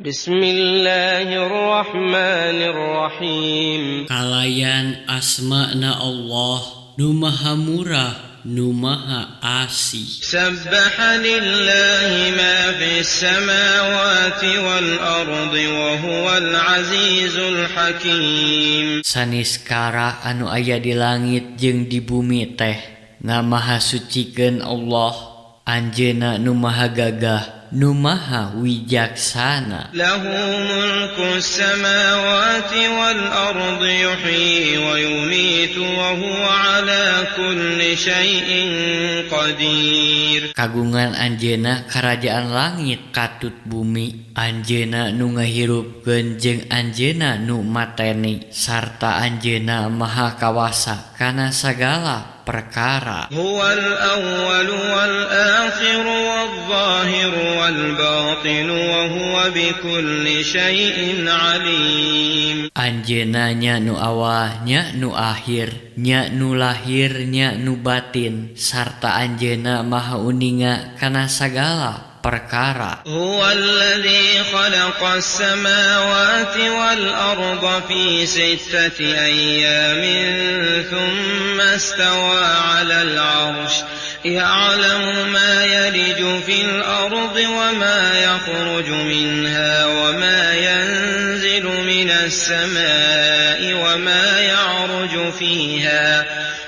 بسم الله الرحمن الرحيم. Kalayan asmana Allah nu Maha Murah, nu Maha Asih. سبح لله ما في السماوات والأرض وهو العزيز الحكيم. Saniskara anu aya di langit jeung di bumi teh ngamahasucikeun Allah. Anjeunna nu Maha Gagah, nu Maha Wijaksana. له ملك السماوات والأرض، يحيي ويميت وهو على كل شيء قدير. Kagungan Anjeunna karajaan langit katut bumi. Anjeunna nu ngahirupkeun jeung Anjeunna nu mateni, sarta Anjeunna Maha Kawasa kana sagala perkara. هو الأول والآخر والظاهر والباطن وهو بكل شيء عليم. Anjeunna nya nu awal, nya nu akhir, nya nu lahir, nya nu batin, sarta Anjeunna Maha uninga kana sagala perkara. هو الذي خلق السماوات والأرض في 6 أيام ثم استوى على العرش، يعلم ما يلج في الأرض وما يخرج منها وما ينزل من السماء وما يعرج فيها،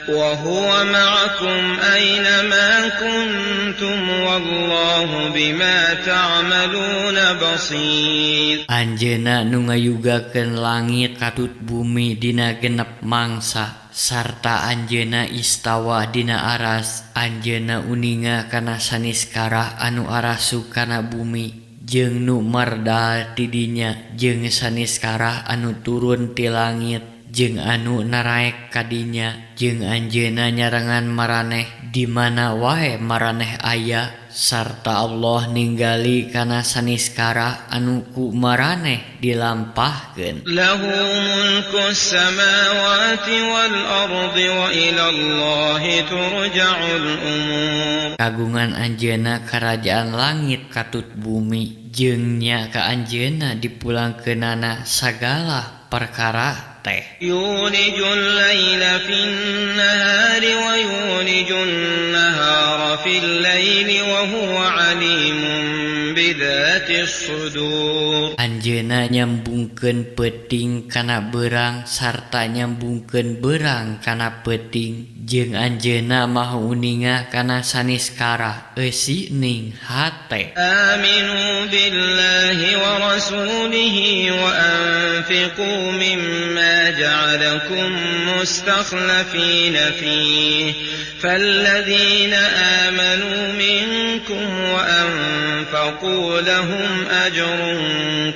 وهو معكم أينما كنتم، والله بما تعملون بصير. Anjeunna nu ngayugakeun langit katut bumi dina 6 mangsa, sarta Anjeunna istawa dina aras. Anjeunna uninga kana saniskara anu arasuk kana bumi jeung nu mardal ti dinya jeung saniskara anu turun ti langit jeung anu naraek ka dinya, jeung Anjeunna nyarengan maraneh di mana wae maraneh aya, sarta Allah ninggali kana saniskara anu ku maraneh dilampahkeun. له ملك السماوات والأرض وإلى الله ترجع الأمور. Kagungan Anjeunna karajaan langit katut bumi, jeung nya ka Anjeunna dipulangkeunana sagala perkara teh. يولج الليل في النهار ويولج النهار في الليل وهو عليم بذات الصدور. Anjeunna nyambungkeun peuting kana beurang sarta nyambungkeun beurang kana peuting, jeung Anjeunna Maha uninga kana saniskara eusining hate. آمنوا بالله ورسوله وأنفقوا مما جعلكم مستخلفين فيه، فالذين آمنوا منكم وأنفقوا لهم أجر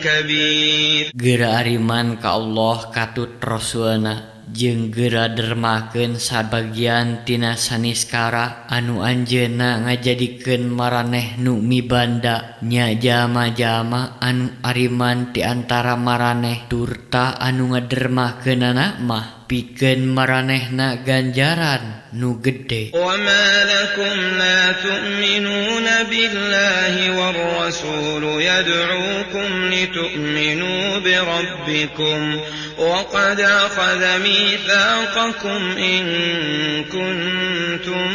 كبير. Geura ariman ka Allah katut Rasulna, jeung geura dermakeun sabagian tina saniskara anu Anjeunna ngajadikeun maraneh nu mibanda. Nya jalma-jalma anu ariman ti antara maraneh turta anu ngadermakeunana mah pikeun maranehna ganjaran nu gede. وما لكم لا تؤمنون بالله والرسول يدعوكم لتؤمنوا بربكم وقد أخذ ميثاقكم إن كنتم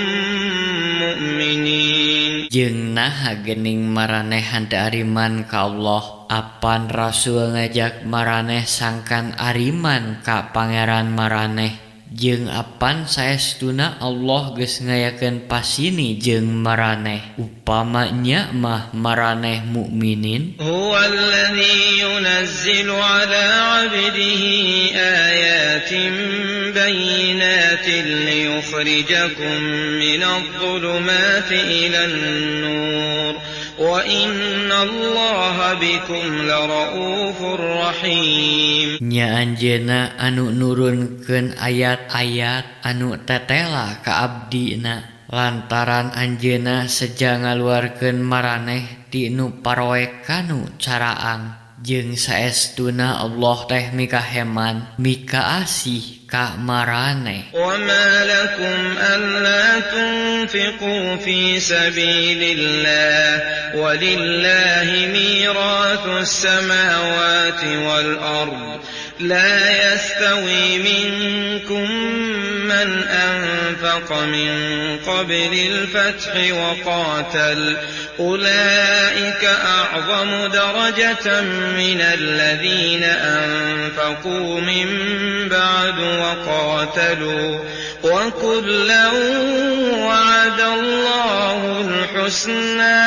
مؤمنين. Jeung naha geuning maraneh henteu ariman ka Allah, apan Rasul ngajak maraneh sangkan ariman ka Pangeran maraneh, jeung apan saestuna Allah geus ngayakeun pasini jeung maraneh upama nya mah maraneh mukminin? هو الذي ينزل على عبده آيات بينات ليخرجكم من الظلمات إلى النور، وإن الله بكم لرؤوف رحيم. Nya Anjeunna anu nurunkeun ayat-ayat anu tetela ka abdina lantaran Anjeunna seja ngaluarkeun maraneh ti nu paroek kanu caraang, jeung saestuna Allah teh mikaheman, mikaasih ka maraneh. وما لكم ألا تنفقوا في سبيل الله ولله ميراث السماوات والأرض لا يستوي منكم من أنفق من قبل الفتح وقاتل أولئك أعظم درجة من الذين أنفقوا من بعد وقاتلوا وكلا وعد الله الحسنى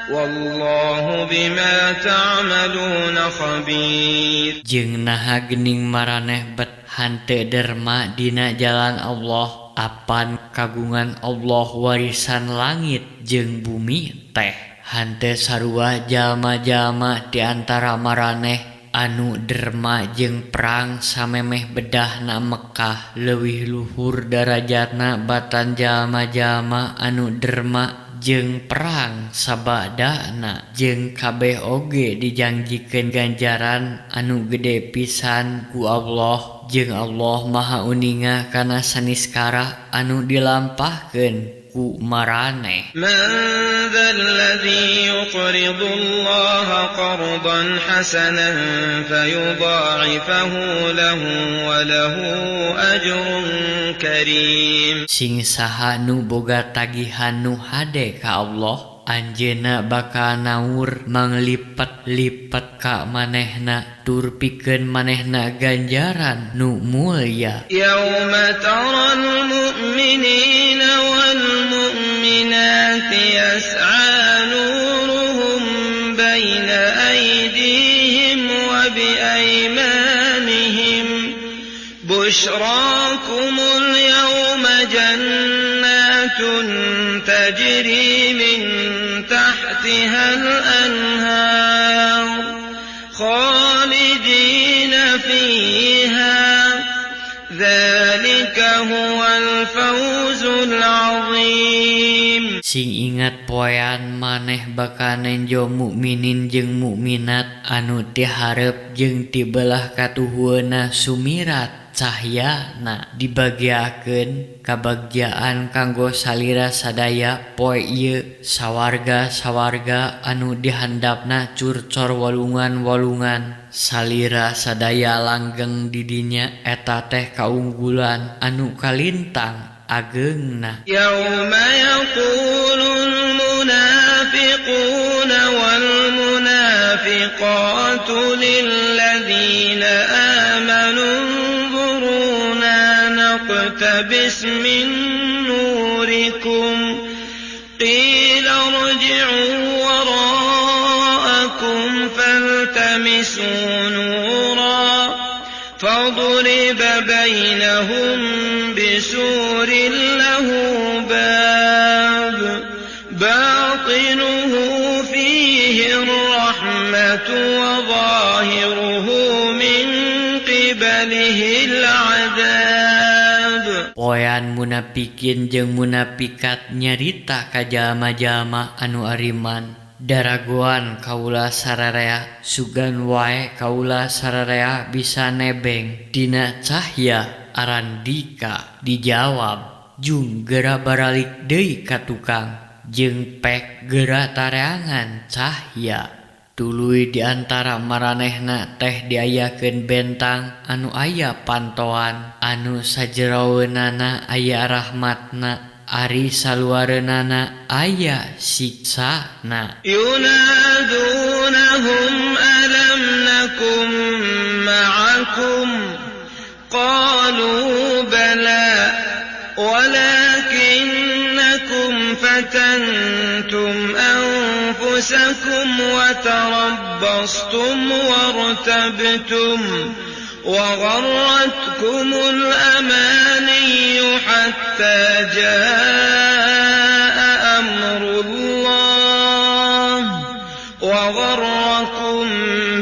والله بما تعملون خبير. Jeung naha geuning maraneh bet henteu derma dina jalan Allah, apan kagungan Allah warisan langit jeung bumi teh? Henteu sarua jalma-jalma di antara maraneh anu derma jeung perang samemeh bedahna Mekkah leuwih luhur darajatna batan jalma-jalma anu derma jeung perang sabadana. Jeung kabeh oge dijangjikeun ganjaran anu gede pisan ku Allah, jeung Allah Maha Uninga kana saniskara anu dilampahkeun ku maraneh. من ذا الذي يقرض الله قرضا حسنا فيضاعفه له وله أجر كريم. Sing saha nu boga tagihan nu hade ka Allah, anjeunna bakal naur manglipet-lipet ka manehna tur pikeun manehna ganjaran nu mulya. يوم ترى المؤمنين والمؤمنات يسعى نورهم بين أيديهم وبأيمانهم بشراكم اليوم جنات تجري من تحتها الأنهار خالدين فيها ذلك هو الفوز العظيم. Sing ingat poean maneh bakal nenjo mukminin jeung mukminat anu ti hareup jeung ti belah katuhueuna sumirat cahyana, dibagiakeun kabagjaan kanggo salira sadaya poe ieu sawarga-sawarga anu dihandapna curcor walungan-walungan, salira sadaya langgeng di dinya, eta teh kaunggulan anu kalintang ageungna. يوم يقول المنافقون والمنافقات للذين آمنوا انظرونا نقتبس من نوركم قيل ارجعوا وراءكم فالتمسوا نورا فضرب بينهم بسور له باب باطنه فيه الرحمة وظاهره من قبله العذاب. Poean munafikin jeung munafikat nyarita ka jalma-jalma anu ariman, "Daragoan kaula sararea, sugan wae kaula sararea bisa nebeng dina cahya arandika." Dijawab, "Jung gera baralik deui ka tukang jeung pek gera tareangan cahya." Tuluy di antara maranehna teh diayakeun bentang anu aya pantoan anu sajeroeunana aya rahmatna, ari saluareunana aya siksana. ينادونهم ألم نكن معكم قالوا بلى ولكنكم فتنتم أنفسكم وتربصتم وارتبتم وغرتكم الأماني حتى جاء أمر الله وغركم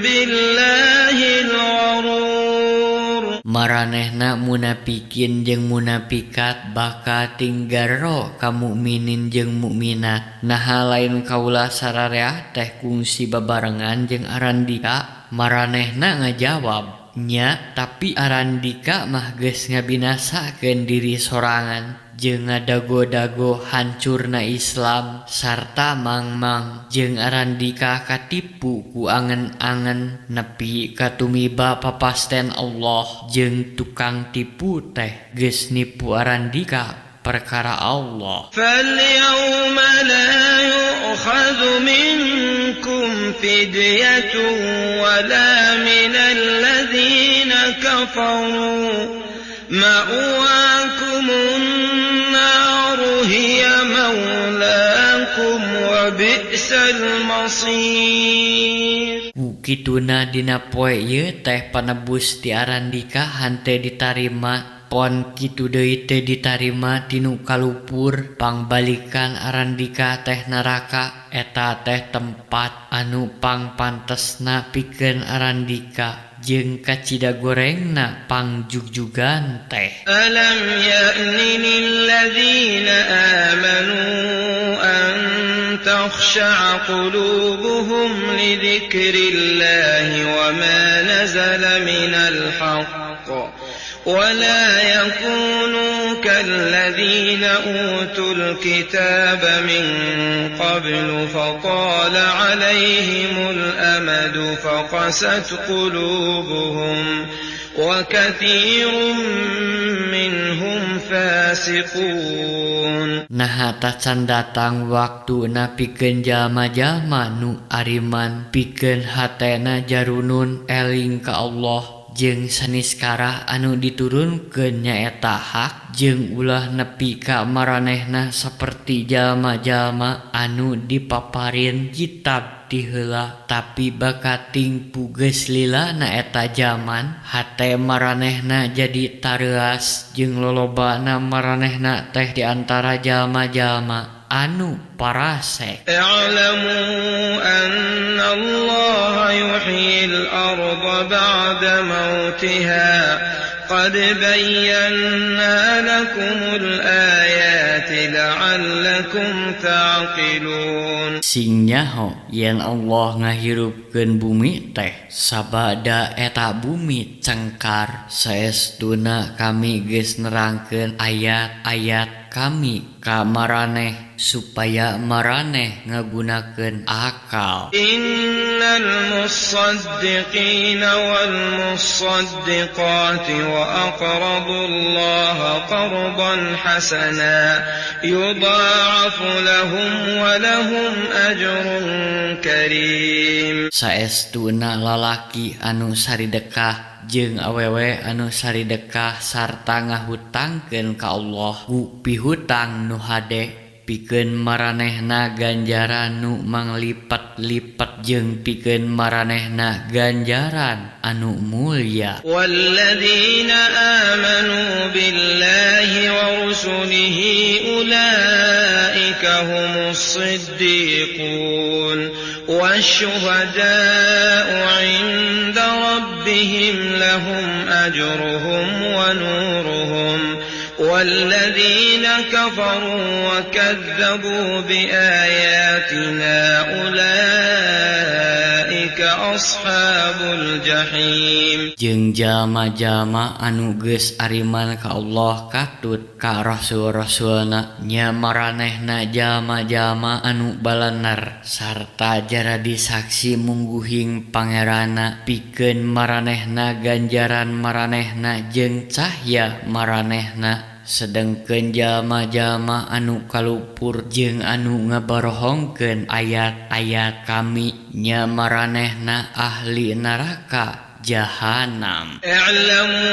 بالله الغرور. Maranehna munafikin jeung munafikat bakal tinggaro ka mukminin jeung mukminat, "Naha lain kaula sararea teh kungsi babarengan jeung arandika?" Maranehna ngajawab, Nya tapi Arandika mah geus ngabinasakeun diri sorangan jeung ngadago-dago hancurna Islam sarta mangmang jeung Arandika katipu ku angen-angen nepi ka tumiba papasten Allah jeung tukang tipu teh geus nipu Arandika perkara Allah. فَالْيَوْمَ لَا يُؤْخَذُ مِنْكُمْ فِدْيَةٌ وَلَا مِنَ الَّذِينَ كَفَرُوا مَأْوَاكُمُ النَّارُ هِيَ مَوْلَاكُمْ وَبِئْسَ الْمَصِيرُ. Kituna dina poe ieu teh panebus ti Arandika henteu ditarima pon kitu deui teu ditarima tinu kalupur pangbalikan Arandika teh neraka eta teh tempat anu pangpantesna pikeun Arandika jeung kacida gorengna pangjugjugan teh. Alam ya'ni lilladzina amanu an takhsha'a qulubuhum li dzikrillahi wa ma nazala minal haqq ولا يكونوا كالذين أوتوا الكتاب من قبل فطال عليهم الأمد فقست قلوبهم وكثير منهم فاسقون. Nah tacan datang waktuna pikeun jalma-jalma nu ariman pikeun hatena jarunun eling ka Allah jeung saniskara anu diturunkeun nyaeta hak jeung ulah nepi ka maranehna saperti jalma-jalma anu dipaparin kitab ti heula tapi bakating pugeus lila na eta jaman hate maranehna jadi tareuas jeung lolobana maranehna teh di antara jalma-jalma anu parasek. I'lamu anna Allah yuhyil arda ba'da mautiha qad bayyana lakumul ayati la'allakum ta'qilun. Sing nyaho yen Allah ngahirupkeun bumi teh sabada eta bumi cengkar saestuna kami geus nerangkeun ayat-ayat kami ka maraneh supaya maraneh ngagunakeun akal. Innal musaddiqina wal musaddiqati wa aqradullaha qardan hasana yudha'afu lahum wa lahum ajrun karim. Saestuna lalaki anu saridekah jeung awewe anu saridekah sarta ngahutangkeun ka Allah ku pihutang nu hade pikeun maranehna ganjaran nu manglipat-lipat jeung pikeun maranehna ganjaran anu mulya. Walladzina amanu billahi wa rusulihi ulaika humus siddiqun wasyuhada'u 'inda rabbihim lahum ajruhum wa nuruhum والذين كفروا وكذبوا بآياتنا أولئك أصحاب الجحيم. Jeung jalma-jalma anu geus ariman ka Allah katut ka rasul-rasulna nya maranehna jalma-jalma anu balener sarta jaradi saksi mungguhing pangeranna pikeun maranehna ganjaran maranehna jeung cahya maranehna. Sedengkeun jalma-jalma anu kalupur jeung anu ngabarohongkeun ayat-ayat kami nya maranehna ahli neraka jahanam. I'lamu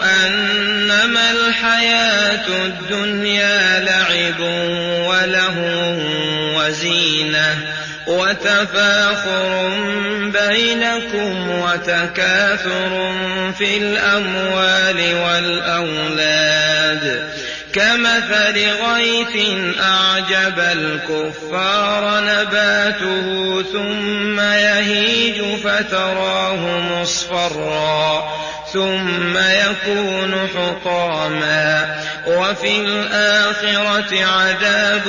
annamal hayatud dunya la'ibun wa lahun wa zinah wa tafakhurun bainakum wa takathurun fil amwali wal awlad. كمثل غيث أعجب الكفار نباته ثم يهيج فتراه مصفرا ثم يكون حطاما وفي الآخرة عذاب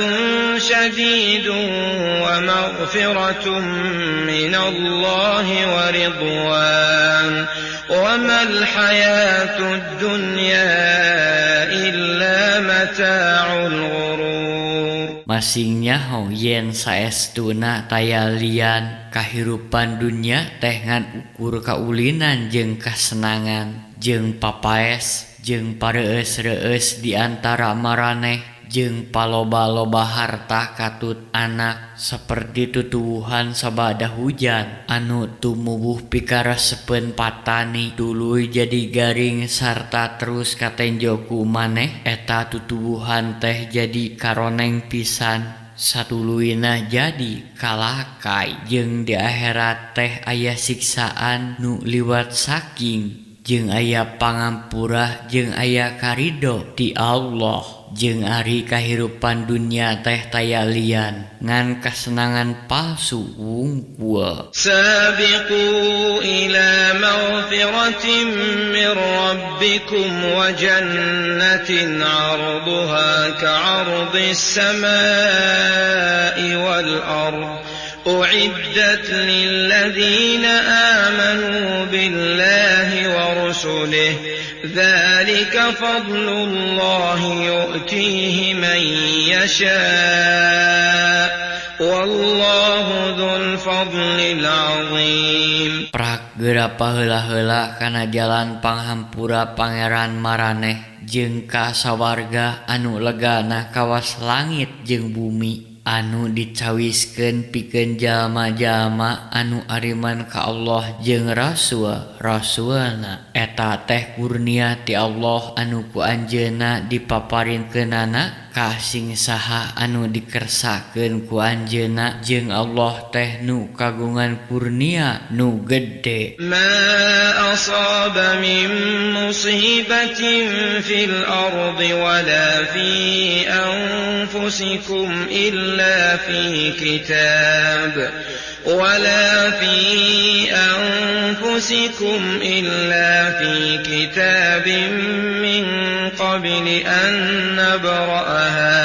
شديد ومغفرة من الله ورضوان وما الحياة الدنيا إلا متاع الغرور. Masing nyaho yen saestuna taya lian kahirupan dunya teh ngan ukur kaulinan jeung kasenangan jeung papaes jeung pareus-reueus di antara maraneh jeung paloba-loba harta katut anak saperti tutuwuhan sabada hujan anu tumuwuh pikaresepeun patani tuluy jadi garing sarta terus katenjo ku maneh eta tutuwuhan teh jadi karoneng pisan satuluyna jadi kalakai jeung di akhirat teh aya siksaan nu liwat saking jeung aya pangampura jeung aya karido ti Allah jeung ari kahirupan dunya teh taya lian ngan kasenangan palsu wungkul. Sabiqu ila maghfiratin min rabbikum wa jannatin 'arduha ka'ardis samaa'i wal ard أعدت للذين آمنوا بالله ورسله ذلك فضل الله يؤتيه من يشاء والله ذو الفضل العظيم. Prak geura paheula-heula kana jalan panghampura pangeran maraneh jeung ka sawarga anu legana kawas langit jeung bumi anu dicawiskeun pikeun jalma-jalma anu ariman ka Allah jeung rasul-rasulna. Eta teh kurnia ti Allah anu ku anjeunna dipaparinkeunana ka sing saha anu dikersakeun ku anjeunna jeung Allah teh nu kagungan kurnia nu gede. Ma asaba min musibatin fil ardi wala fi anfusikum illa في كتاب ولا في أنفسكم إلا في كتاب من قبل أن نبرأها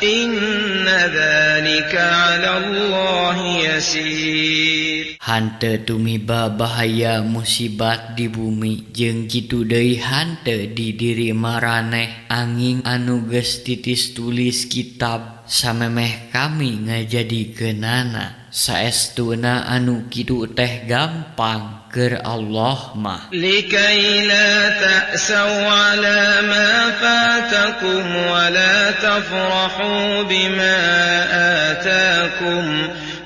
إن ذلك على الله يسير. Hanteu tumiba bahaya musibat di bumi jeung kitu deui hanteu di diri maraneh angin anu geus titis tulis kitab samemeh kami ngajadikeunana. Saestuna anu kitu teh gampang keur Allah mah. Likai la ta'sau ala ma fatakum wa la tafrahu bima atakum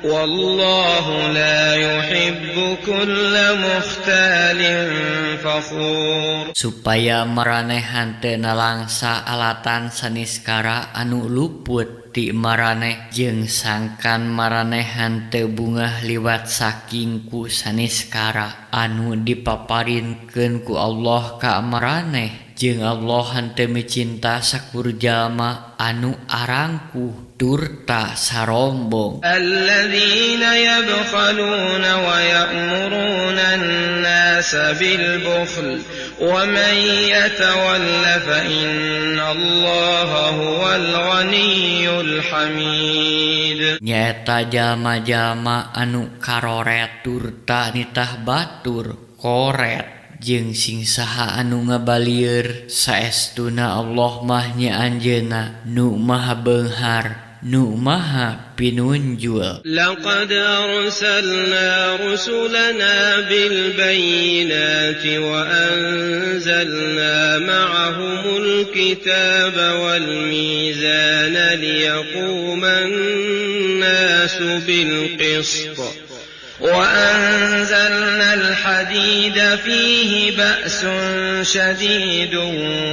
wallahu la yuhibbu kulla mukhtalin fakhur. Supaya maraneh teu nalangsa alatan saniskara anu luput ti maraneh jeung sangkan maraneh teu bungah liwat saking ku saniskara anu dipaparinkeun ku Allah ka maraneh jeung Allah henteu micinta sakur jalma anu arangkuh turta sarombong. Alladzina yabkhaluna wa ya'muruna an-nasa bil bukhl wa man yatawalla fa innallaha huwal ghaniyyul hamid. Nyaeta jalma-jalma anu karoret turta nitah batur koret jeung sing saha anu ngabalieur saestuna Allah mah nya anjeunna nu maha beunghar nu maha pinunjul. Laqad arsalna rusulana bil bayyinati wa anzalna ma'ahumul kitaba wal mizana liyaquman nasu bil qist. وأنزلنا الحديد فيه بأس شديد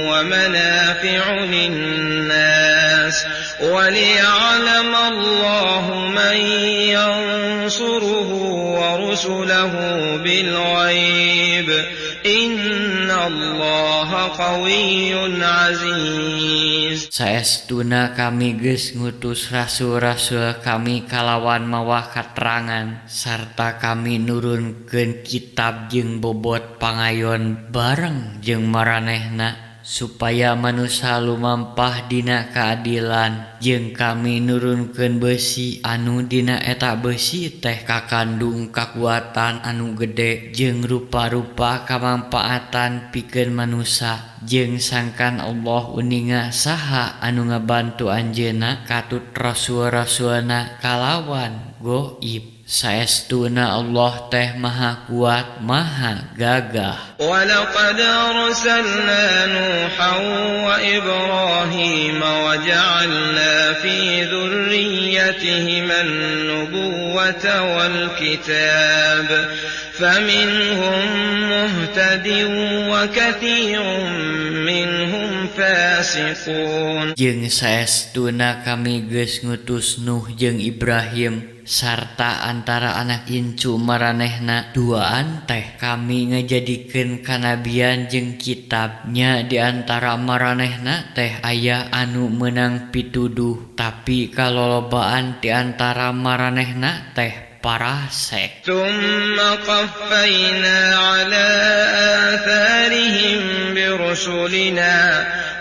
ومنافع للناس وليعلم الله من ينصره ورسله بالغيب إن الله قوي عزيز. Saestuna kami geus ngutus rasul-rasul kami kalawan mawa katerangan sarta kami nurunkeun kitab jeung bobot pangayon bareng jeung maranehna supaya manusia lumampah dina keadilan jeung kami nurunkeun besi anu dina eta besi teh kakandung kakuatan anu gede jeung rupa-rupa kamangpaatan pikeun manusia jeung sangkan Allah uninga saha anu ngabantu anjeunna katut rasul-rasulna kalawan goib. Saestuna Allah teh maha kuat maha gagah. Walaqad arsalna Nuhan wa Ibrahim wa ja'alna fi dzurriyyatihima an-nubuwwata wal kitab faminhum muhtadin wa katsirun minhum fasiqun. Jeung saestuna kami geus ngutus Nuh jeung Ibrahim sarta antara anak incu maranehna duaan teh kami ngajadikeun kanabian jeung kitabnya di antara maranehna teh aya anu meunang pituduh tapi kalolobaan di antara maranehna teh parasek. Tsumma qaffayna ala atharihim birusulina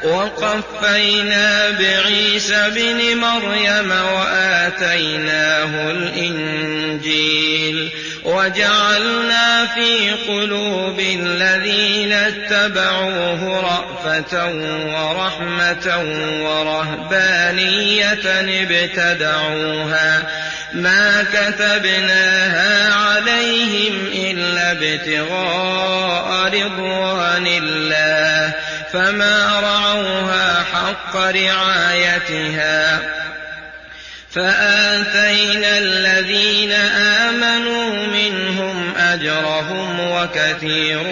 wa qaffayna bi'Isa ibn Maryam wa atainahu al-Injil wa ja'alna fi qulubi alladhina ittaba'uhu ra'fatan wa rahmatan wa rahbaniyatan ibtada'uha ما كتبناها عليهم إلا ابتغاء رضوان الله فما رعوها حق رعايتها فآتينا الذين آمنوا منهم أجرهم وكثير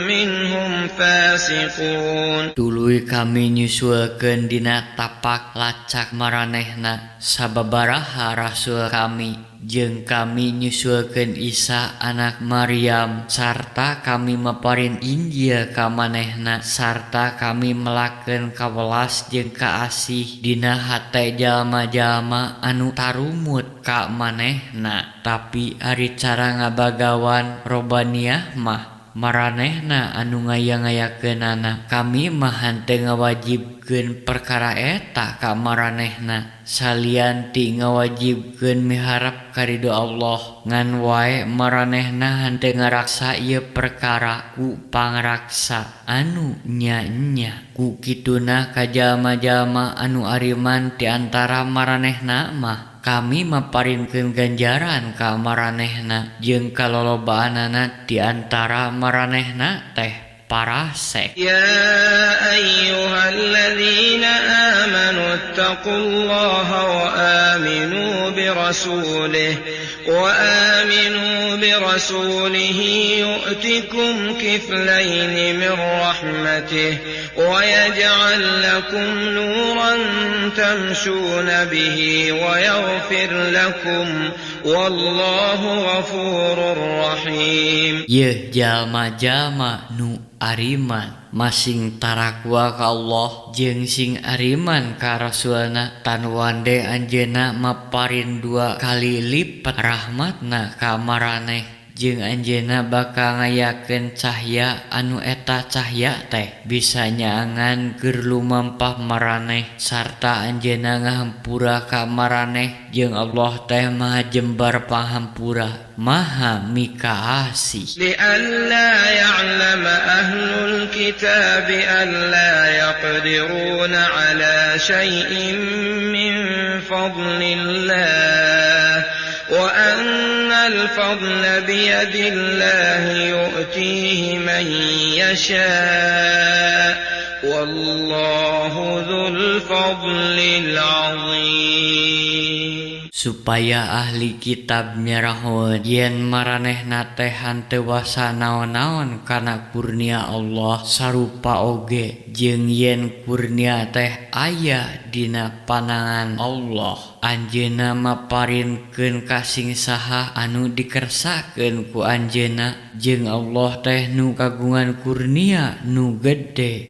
منهم فاسقون. Tuluy kami nyusulkeun dina tapak lacak maranehna sababaraha rasul kami jeung kami nyusulkeun Isa anak Maryam sarta kami maparin Injil ka manehna sarta kami melakeun kawelas jeung kaasih dina hate jalma-jalma anu tarumut ka manehna. Tapi ari cara ngabagawan robaniah mah maranehna anu ngaya-ngayakeunana kami mah henteu ngawajibkeun perkara eta ka maranehna salian ti ngawajibkeun miharep karidho Allah ngan wae maranehna henteu ngaraksa ieu perkara ku pangraksa anu nya-nya. Ku kituna ka jalma-jalma anu ariman ti antara maranehna mah kami maparinkeun ganjaran ka maranehna jeung kalolobaanana di antara maranehna teh parasek. Ya ayyuhalladzina amanu ittaqullaha wa aminu birasulihi yu'tikum kiflayn min rahmatihi wa yaj'al lakum nuran tamshuna bihi wa yaghfir lakum wallahu ghafurur rahim. Yeuh jalma-jalma nu ariman masing tarakwa ka Allah jeung sing ariman ka rasulna tan wande anjeunna maparin dua kali lipat rahmatna ka maraneh jeung anjeunna bakal ngayakeun cahya anu eta cahya teh bisa nyaangan keur lumampah maraneh sarta anjeunna ngahampura ka maraneh jeung Allah teh maha jembar panghampura maha mikaasih. Li'alla ya'lama ahlul kitab alla yaqdiruna ala syai'in min fadlillah wa anna al-fadla biyadillahi yu'tihi man yasha' wallahu dzul fadlil 'azim. Supaya ahli kitab nyarahoeun yen maranehna teh henteu wasa naon-naon kana kurnia Allah, sarupa oge jeung yen kurnia teh aya dina panangan Allah. Anjeunna maparinkeun ka sing saha anu dikersakeun ku Anjeunna, jeung Allah teh nu kagungan kurnia nu gede.